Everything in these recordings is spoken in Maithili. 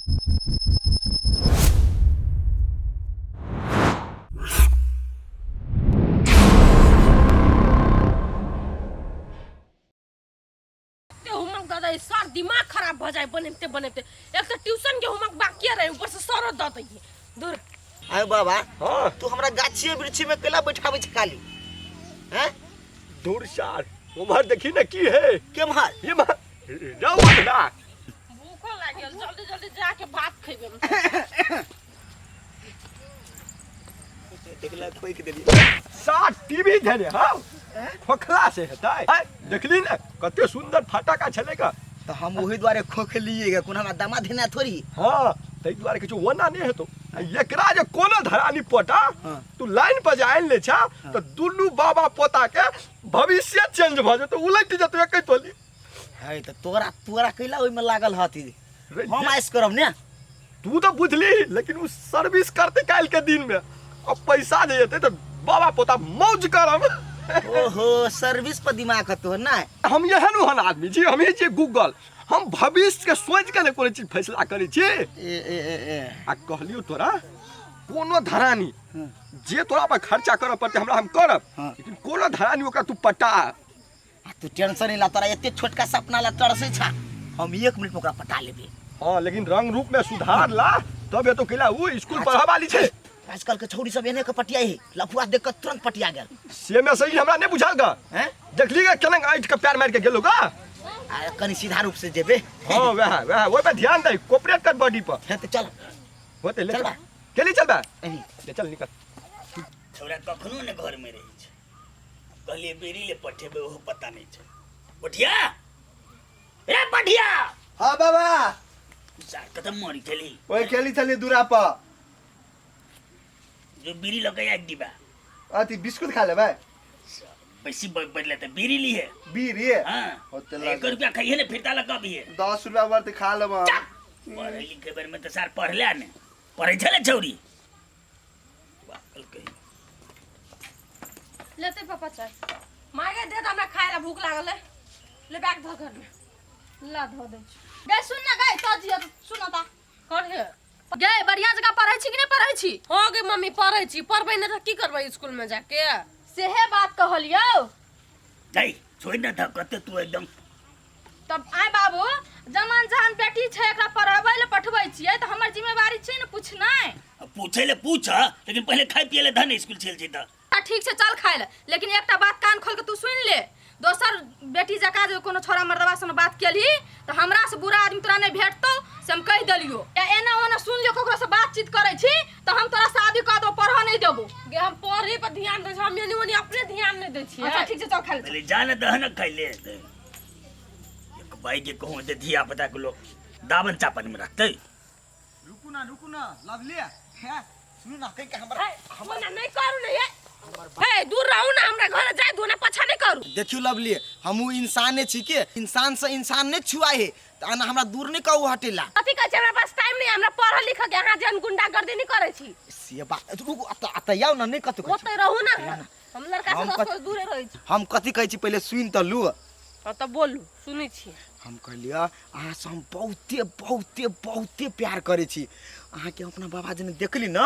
ते होमवर्क दादा सर दिमाग खराब भ जाए बनेते बनेते एक तो ट्यूशन के होमवर्क बाकी रहे ऊपर से सरो द दैये दूर। आयो बाबा। हाँ। तू हमरा गाछिए वृक्षी में केला बैठाबै छै खाली हैं? दूर सार उम्हर देखी ने की है। केम्हर? ये मर जाओ ना। भूखो लागल, जल्दी जल्दी जाके भात खेबे। देखला खोइक देली। सार टीवी धेने हाँ खोखला से हेतै। हैं, देखली ने कते सुंदर फटाका छलै का। तऽ हम ओहि दुआरे खोखलियै गे, कोनो हमरा दमा धेने थोड़ी। हाँ, ताहि दुआरे कहै छियौ ओना नहि हेतौ। आ एकरा जे कोनो धरानी पोटा हाँ। तू लाइन पर जे आनि लै छा तऽ दुनू बाबा पोता के भविष्य चेंज भऽ जेतौ, उलटि जेतौ एकै तोली। है तऽ तोरा तोरा कैला ओहिमे लागल हती? रे, हम आइस करब ने। तू तऽ बुझली, लेकिन उ सर्विस करते काल्हि के दिन में अब पैसा जे एतै तऽ बाबा पोता मौज करब। ओहो, सर्विस पर दिमाग हतो ना। हम एहन ओहन आदमी छी, हम छी गूगल, हम भविष्य के सोच के ने कोनो चीज फैसला करै छी। ए ए ए ए आ कहलियौ तोरा कोनो धरानी जे तोरा पर खर्चा करऽ पड़तै हमरा, हम करब। हाँ। लेकिन कोनो धरानी ओकरा तू पटा। आ तू टेंशन नहीं ला, तोरा एते छोटका सपना ला तरसै छा, हम 1 मिनट में ओकरा पटा लेबे। हाँ, लेकिन रंग रूप में सुधार ला तब एतो केला उ स्कूल पढ़ा वाली छै। आजकल के छौड़ी सब एने के पटियाई है, लफुआ देख के तुरंत पटिया गेल। से में सही हमरा नहीं बुझाल गा। हैं? देखली गा केना ऐठ के पैर मार के गेलो गा। आ कनी सीधा रूप से जेबे। हाँ, वह वह ओइ पे ध्यान दे, कोऑपरेट कर बॉडी पर। हैं तो चल। होते ले चल चल। बा। केली चल बा। एही। ले चल निकल। छौड़ा कखनो ने घर में रहै छै, कहलिए बेरी ले पठेबै, ओहो पता नहीं छै। पठिया रे पठिया। हाँ बाबा। सार कतऽ मरी गेली? ओए खेली छली दूरा पर। जो बीड़ी लऽ के एक डिब्बा। अथी बिस्कुट खा लेबै? बेसी बदले तऽ बीड़ी ली है। बीड़ी? हाँ। होते एक लगे। रुपया खाइए ने फिरता लग कभी है। 10 रुपया बढ़ते खा लेबै। चुप। पढ़े लिखे बेर में तऽ सार पढ़ले ने, पढ़ै छलै छौड़ी। पागल कहीं। लेते पापा चाय मागे दे, हमरा खाए ला भूख लागल है। ले बैग धो घर में। ला धो दै छी। गै सुन ना गै, तो जिया सुन ता। कर हे। गै बढ़िया जगह पढ़ै छी कि नहि पढ़ै छी? हाँ गे मम्मी पढ़ै छी, पढ़बै नहि तऽ की करबै स्कूल में जाके? सेहे बात कहलियौ। गै छोड़ ना था कते तू एकदम। तब आय बाबू, जमान जहान बेटी छै एकरा पढ़ाबै ले पठबै छियै तऽ हमर जिम्मेवारी छै ने पूछनाइ। अब पूछे ले पूछ, लेकिन पहले खाए पिए ले धन स्कूल चल जैता। आ ठीक छै चल खाए ले, लेकिन एकटा बात कान खोल के तू सुन ले, दोसर बेटी जकाँ जे कोनो छोरा मर्दबा से बात केलही तऽ हमरा से बुरा आदमी तोरा नहि भेटतौ, से हम कहि देलियौ। या एना ओना सुन लियौ ककरो से बातचीत करै छी तऽ हम तोरा शादी कऽ देबौ, पढ़ऽ नहि देबौ। गे हम पढ़े पर ध्यान दै छी, हम एनी ओनी अपने ध्यान नहि दै छियै। अच्छा ठीक छै चल खाए ले। पहले जा ना दहन खाइ ले। एक भाई के कहूँ ते धिया पुता के लोग दाबन चापन में रखते। रुकू ना, रुकू ना, लवली हैं, सुनू ना, कहि के हमरा हे, ओना नहि करू ने, हे। हे, दूर रहू ना, हमरा घर जाय दू ना, पाछा नहि करू। देखियौ लवली, हमहूँ इंसाने छी के, इंसान से इंसान नहि छुआइ है, तऽ एना हमरा दूर नहि कहू हटेला। कथी कहै छी, हमरा पास टाइम नहि, हमरा पढ़ऽ लिखऽ के, अहाँ जेहन गुंडागर्दी नहि करै छी। से बात, रुकू, अतऽ आउ ना, नहि कतौ कहै छी। ओतै रहू ना, हम लड़का से हम 10 कथी कोस दूरे रहै छी। हम कथी कहै छी पहिले सुनि तऽ लू। हाँ तऽ बोलू, सुनै छी। हम कहलियै अहाँसँ हम बहुते बहुते बहुते प्यार करै छी। अहाँके हम अपना बाबा जेने देखली न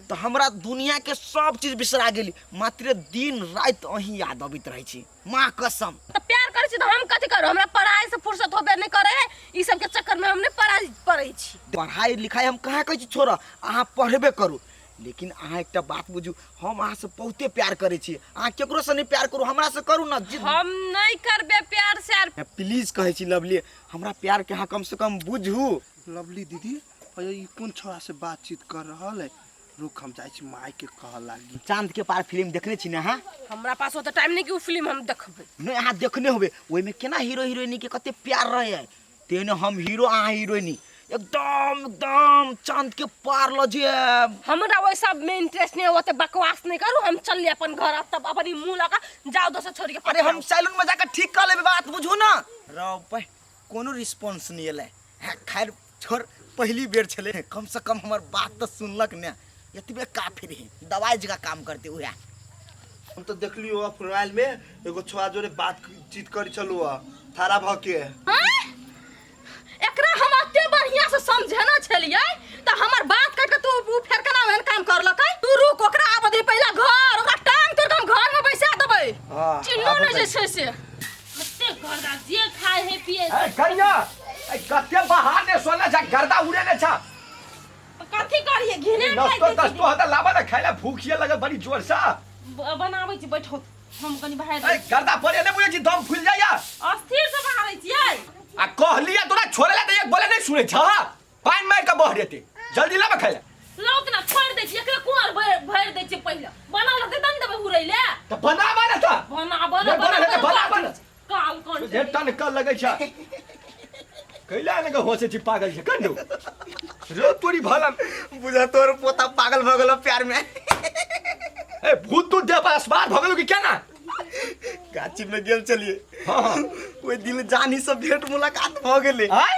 तऽ हमरा दुनियाके सब चीज बिसरा गेली, मात्र दिन राति अहीं याद अबैत रहै छी, माँ कसम। तऽ प्यार करै छी तऽ हम कथी करू, हमरा पढ़ाई से फुर्सत होबे नहि करै है, ई सबके चक्कर में हम नहि पढ़ाई पढ़ै छी। पढ़ाई लिखाई हम कहाँ कहै छी छोड़, अहाँ पढ़बे करू, लेकिन अहाँ एकटा बात बुझू, हम अहाँसँ बहुते प्यार करै छी, अहाँ केकरोसँ नहि प्यार करू, हमरासँ करू ना। जिद हम नहि करबे प्यार से आर। प्लीज कहै छी लवली, हमरा प्यार के अहाँ कम से कम बुझू। लवली दीदी, अरे ई कोन छोरा से बातचीत कर रहल है? रुक हम जाइ छी माय के कहऽ लागी। चांद के पार फिल्म देखने छी ने अहाँ? हमरा पास ओते टाइम नहि कि उ फिल्म हम देखबै। नहि, अहाँ देखने होबै, ओहिमे केना हीरो हीरोइनी के कते प्यार रहै है, तेहने हम हीरो अहाँ हीरोइनी, एकदम एकदम चांद के पार लऽ जायब। हमरा ओहि सब में इंटरेस्ट नहीं है, ओते बकवास नहीं करू, हम चल अपन घर अब, तब अपन ई मुंह लगा जाओ दोसर छोड़ी के। अरे हम सैलून में जाकर ठीक कर लेबै, बात बुझू ना। रौ भाई, कोनो रिस्पॉन्स नहीं एलै। हाँ, खैर छोड़, पहली बेर छलै, कम से कम हमर बात तऽ सुनलक ने, एतबे काफी रहे, दवाई जगह काम करते उएह। हम तो देखलियो मोबाइल में एगो छोरा जोरे बातचीत करी छलु थारा भ के। आँय? एकरा हम एते बढ़िया से समझेने छलियै, गर्दा उड़े ने छा। तऽ कथी करिए घिने नाश्तो ताश्तो हता लाबा ना खाइला, भूख ये लगल बड़ी जोर सा। बनाबै छी, बैठो, हम कनी बाहर। ए गर्दा पड़े ने बुझै छी, दम फूल जाइया। अस्थिर से बाहर छियै। आ कहलिया तोरा छोड़े ला तऽ एक बोले नहीं सुनै छ, पानि मारि के बह देते, जल्दी लाबा खाइला। लौत ना छोड़ दै छी, एकरे कुआर भरि भरि दै छी, पहिले बनल रहतै तब ने देबै हुरै ले। तऽ बनाबा ने तऽ बनाबऽ ने। नहि बनल हेतै, बनाबऽ ने। काल कोन जे टनकल लगै छ कैला ने के होसे छी, पागल छै कंडू रो तोरी भला। बुझा तोर पोता पागल भऽ गेलो प्यार में। ए भूत तू दे पर असमार भऽ गेलो कि केना? गाछी में गेल चलिए। हाँ। ओहि दिन जानी से भेंट मुलाकात भऽ गेलै। आय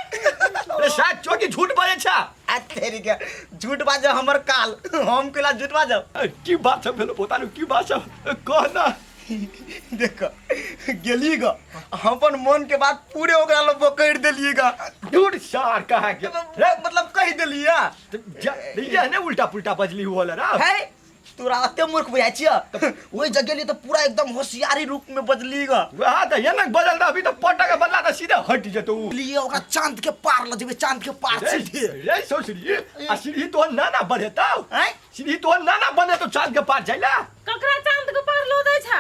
अरे शायद चोकी झूठ बजै छ। आ तेरी के झूठ बाजब हमर काल, हम केला झूठ बाजब? ए, की बात सब भेलो पोता नु, की बात सब कह ना। देख गेली ग, हम अपन मन के बात पूरे ओकरा लग पकड़ देलिए ग। झूठ सार कहाँ के रे मतलब कह देलिए। ये ने उल्टा पुल्टा बजली हुआ ना है तोरा अते मूर्ख बुझाइ छिय? ओहि जगह लिए तऽ पूरा एकदम होशियारी रूप में बजली ग। वएह तऽ ये ने बदल अभी तऽ पटक के बदला तऽ सीधे हट जेतौ। लिए ओकरा चांद के पार ल जेबै, चांद के पार रे सीधे। रे ससुरी आ सीढ़ी तो ना ना बढ़ेतौ। आँय? सीढ़ी तो ना ना बने तो चांद के पार जाइला। ककरा चांद के पार लो दै छा?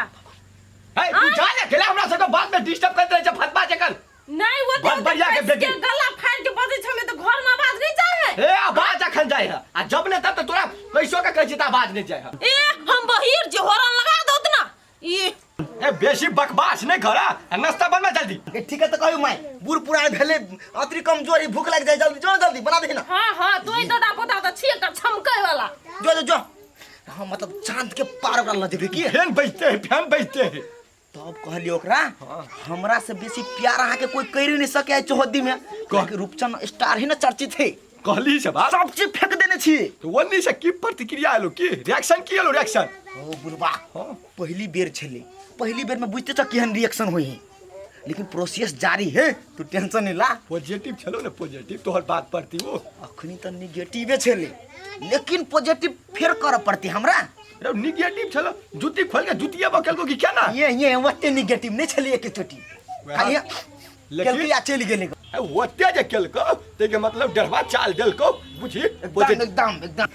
हे तू जा ने खेला, हमरा सबके बात में डिस्टर्ब करैत रहै छै फतवा जकल। नहीं वो बहुत बढ़िया के बेटी। गला फाड़ के बजै छलै तऽ घर में आवाज नहीं जाय है। हे आवाज अखन जाय है आ जब ने तब तो तोरा कैसो के कहै छी तऽ आवाज नहीं जाय है। ए हम बहिर जे हॉर्न लगा दौत ना ई। ए बेसी बकवास नहीं कर आ नाश्ता बनवा जल्दी। ए, ठीक है तऽ कहू माय, बूढ़ पुरान भेले अतरी कमजोरी, भूख लागि जाय, जल्दी जो जल्दी बना दे ना। हाँ हाँ तू ही दादा पोता तऽ छी एकटा छमकै वाला। जो जो जो हम मतलब चांद के पार ओकरा ल जेबै की। फैन बजते है, फैन बजते है। तब कहलियै ओकरा हमरा से बेसी प्यार अहाँ के कोई कर ही नहीं सके है चौहद्दी में, काहे रूपचंद स्टार ही ना चर्चित है। कहली से बात सब चीज फेंक देने छी। तो ओन्नी से की प्रतिक्रिया एलो, की रिएक्शन की एलो रिएक्शन? ओ बुढ़बा पहली बेर छले, पहली बेर में बुझते छ केहन रिएक्शन होई है, लेकिन प्रोसेस जारी है, तू टेंशन नहीं ला। पॉजिटिव छलो ने, पॉजिटिव तोहर बात पड़ती वो। अखनी त निगेटिवे छले, लेकिन पॉजिटिव फेर कर पड़ती हमरा। रे निगेटिव छलो, जूती खोल के जूतिया बकल को की क्या ना? ये ओते निगेटिव नहीं छले एक चोटी। खाली लेकिन केलकै आ चलि गेलै। ए, ओते जे केलको ते के मतलब डरवा चाल देलको बुझी एकदम एकदम एकदम।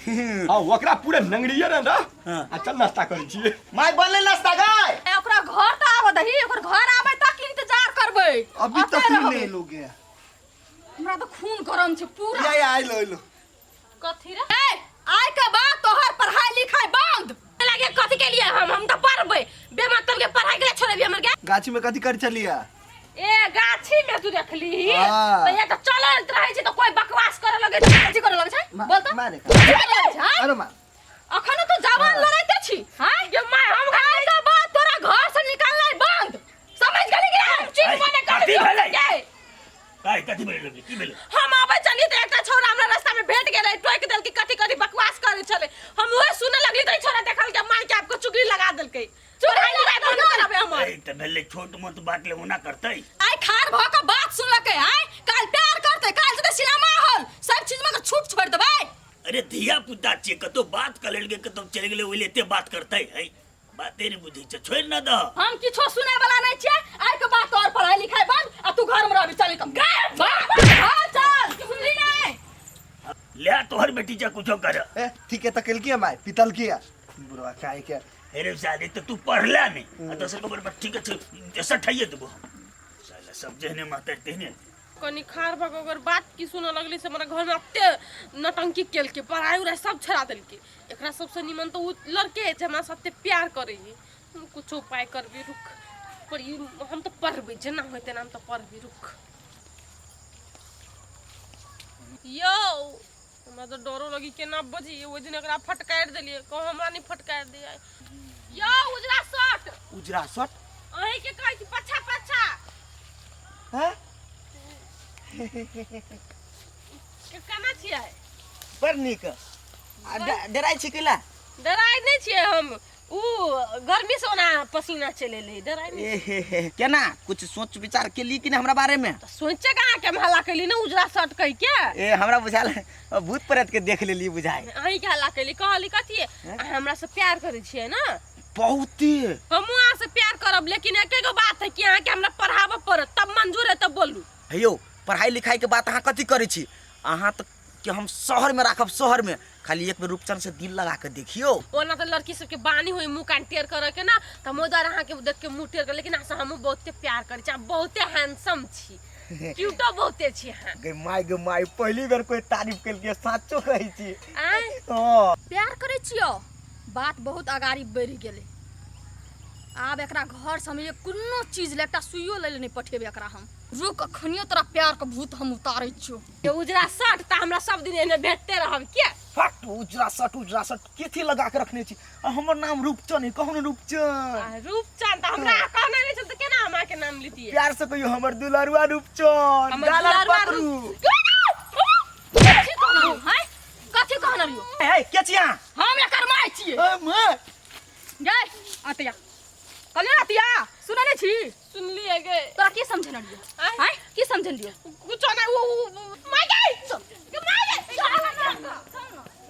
हां ओकरा पूरे नंगड़िए रे ना। हाँ। आ चल नाश्ता करै छी। माय बनले नाश्ता गाय। ए, ओकरा घर तऽ आबऽ दही, ओकर घर आबै तक इंतजार करबै। अभी ओतै तक रहबै। नहीं लोग गया। हमरा तऽ खून गरम छै पूरा। या या आइलो आइलो। कथी रे? ए, आइ के बाद तोहर पढ़ाई लिखाई बंद। लागे कथी के लिए हम तऽ पढ़बै, बेमतलब के पढ़ाई के लिए छोड़ेबी हमर के? गाछी में कथी कर चलिया? ए गाछी में तू देखली हाँ। तऽ ये तऽ चलत रहै छै तऽ कोई बकवास करे लगे छै। कथी करे लगे छै? बोल तऽ। मारे। कथी करे लगे छै, हाँ? अरे मार। अखनो तू जवान लड़ाइते छी, हाँ? ये my हम आइ के बाद तोरा घर से निकालनाइ बंद, समझ गेली कि हम चीज मने कर कथी भेलै? के? काय कथी भेलै लोग? की भेलै? हम आबै चली तऽ एकटा छौड़ा हमरा रास्ता में भेट गेलै, टोकि देलकै, कथी कथी बकवास करै छलै, हम उहे सुने लगली तऽ ई छौड़ा देखल के माय के आपके चुगली लगा देलकै। पढ़ाई लिखाई बंद कराबे हमर। ए, तऽ भेलै छोट मोट बात ले ओना करतै। आइ खार भऽ के बात सुनलकै, आइ काल्हि प्यार करतै, काल्हि जेतै सिनेमा हॉल, सब चीज में छूट छोड़ि देबै। अरे धिया पुता छियै, कतौ बात कऽ लेलकै, कतौ चलि गेलै, ओहि ले एते बात करतै है, बाते नहि बुझै छै, छोड़ि न दह। हम किछो सुनै वाला नहि छियै, आइ के बाद तोहर पढ़ाई लिखाई बंद आ तू घर में रहबी। चल कम घर चल, सुनली नहीं? ले तोहर बेटी जा कुछो कर। ए ठीक है, तकेल किया माय पितल किया बुढ़वा काहे के? अरे साले तो तू पढ़ला नहीं आ दोसर के बराबर ठीक है, सठाइए देबो साला सब जेहने मातर तेहने। कनी खार भऽ कऽ ओकर बात की सुनऽ लगली से हमरा घरमे एते नौटंकी केलकै, पढ़ाई उढ़ाई सब छोड़ा देलकै। एकरा सबसँ निमन तऽ ओ लड़के अछि हमरा से एते प्यार करैए। हम कुछो उपाय करबै, रुक पर ई हम तऽ पढ़बै, जेना होय तेना हम तऽ पढ़बै, रुक। यौ हमरा तऽ डरो लगी केना बजियै, ओहि दिन एकरा फटकारि देलियै, कहू हमरा नहि फटकारि दियै। यौ उजरा शर्ट। उजरा शर्ट? अहीं के कहै छी पछा पछा। हैं? के केना छियै? बड़ नीक। आ डराइ छी कैला? डराइ नहि छियै हम, उ गर्मी से ओना पसीना चलि एलै, डराइ नहि। ए हे हे, केना कुछ सोच विचार केली कि नहीं हमरा बारे में? तऽ सोचे कहाँ के हम हल्ला कैली ने उजरा शर्ट कहि के। ए हमरा बुझायल भूत प्रेत के देख लेली बुझाय। अहीं के हल्ला कैली, कहली कथी अहाँ हमरा से प्यार करै छियै ने? बहुते। हमहूँ अहाँ से प्यार करब, लेकिन एके गो बात है कि अहाँके हमरा पढ़ाबऽ पड़त, तब मंजूर है तब बोलू। हे यौ पढ़ाई लिखाई के बात अहाँ कथी करै छी? अहाँ तऽ के हम शहर में राखब शहर में खाली एक बेर रूपचंद से दिल लगा के देखियो ओना तऽ लड़की सबके बानी होई मुँह कान टेढ़ करे के ना तऽ हम ओहि दुआरे अहाँके देख के मुँह टेढ़ कर लेकिन अहाँ से हमहूँ बहुते प्यार करै छी अहाँ बहुते हैंडसम छी क्यूटो बहुते छी अहाँ गे माय गे माय पहली बेर कोई तारीफ केलकै साचो कहै छी आँय हाँ प्यार करै छियो बात बहुत अगाड़ी बढ़ि गेलै आब एकरा घर से हम एक कोनो चीज ले एकटा सुइयो लै लए नहि पठेबै एकरा हम रुक अखनियो तोरा प्यार के भूत हम उतारै छियो ये उजरा शर्ट तऽ हमरा सब दिन एहने भेटते रहब के फट उजरा शर्ट केथी लगा के रखने छी आ हमर नाम रूपचन है कहू ने रूपचन आ, रूपचंद तऽ हमरा कहने नहि छल तऽ केना हम अहाँके नाम लितियै प्यार से कहियो हमर दुलारुआ रूपचन हमर गालर दुलारुआ पकड़ू कथी कहना रहियो हैं कथी कहना रहियो ए के छी अहाँ हम एकर माय छियै ए माय गै अतिया कहलियै ने अतिया सुनै नहि छी सुनलियै गे तोरा की समझेने रहियो आँय? हैं की समझेने रहियो कुछो नहि ओ माय गे चल